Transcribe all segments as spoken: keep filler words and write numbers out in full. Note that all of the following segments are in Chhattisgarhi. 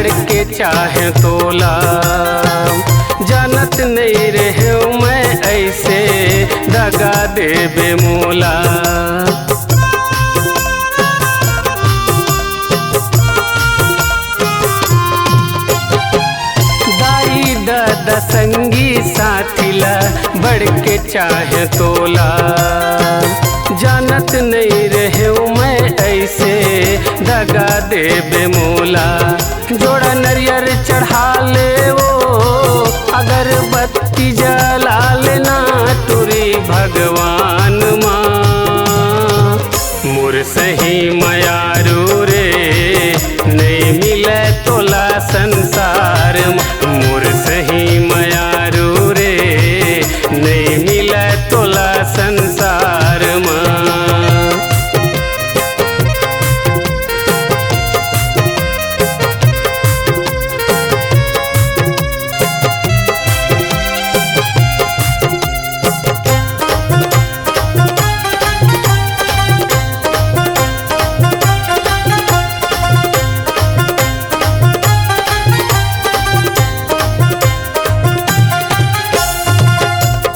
के चाहे तोला, जानत नइ रहेंव मैं अइसे दगा देबे मोला। दाई ददा संगी साथी ला, बढ़ के चाहे तोला, जानत नइ रहेंव मैं अइसे दगा देबे मोला। जोड़ा नरियर चढ़ा ले वो, अगरबत्ती जला लेना टुरी भगवान मा। मोर सही मयारू रे, नइ मिले तोला संसार मा। मोर सही मयारू रे, नइ मिले तोला संसार मा।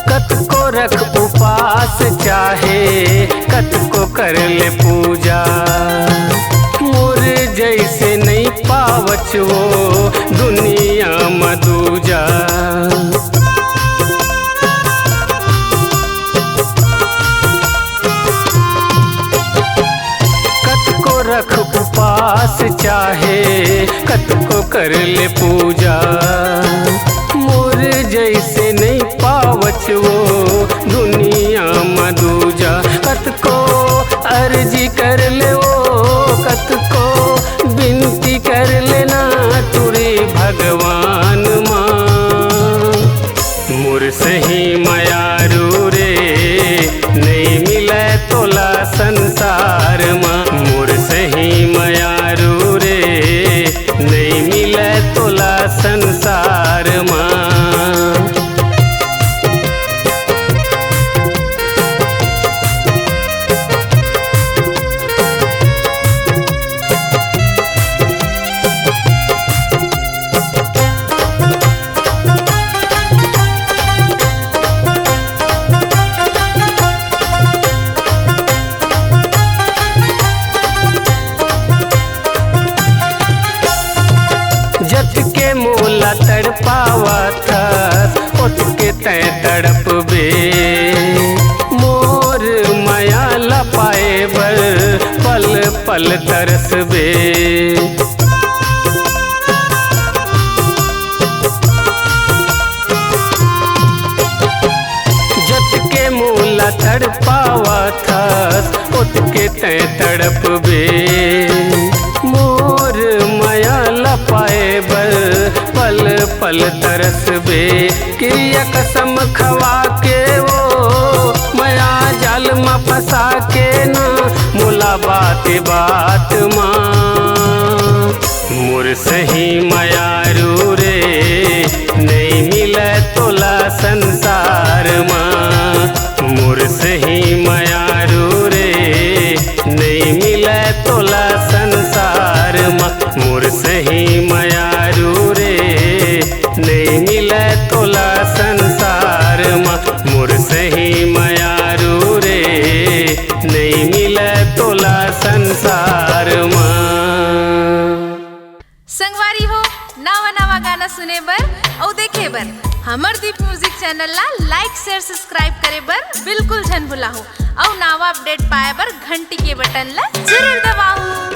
कतको रख उपास चाहे कतको कर ले पूजा, मोर जइसे नइ पावच वो दुनिया म दूजा। कतको रख उपास चाहे कतको कर ले पूजा, मोर जइसे नइ पावच वो दुनिया म दूजा। कतको अर्जी कर ले वो, कतको बिनती कर लेना टुरी भगवान मा। मोर सही मयारू रे, नइ मिले तोला संसार मा। मोर सही मयारू रे, नइ मिले तोला संसार मा। जतके मोला तड़पावत हस, ओतके तैं तड़पबे। मोर मया ल पाए बर पल पल तरसबे। जतके मोला तड़पावत हस, ओतके तैं तड़पबे। मोर मया ल पाए बर पल पल तरसबे। किरिया कसम खवा के वो मया जाल म फंसा के ना मोला बात बात मा। मोर सही मयारू रे, नइ मिले तोला संसार मा। मोर सही मयारू रे, नइ मिले तोला संसार मा। मोर सही मयारू रे, नइ मिले तोला संसार मा। मोर सही मयारू रे, नइ मिले तोला संसार मा। संगवारी हो, नवा नवा गाना सुने बर अउ देखे बर हमर दीप म्यूजिक चैनल ला like, share, subscribe करे बर बिल्कुल झन भुलाहू अउ नवा update पाए बर घंटी के बटन ला जरूर दबाहू।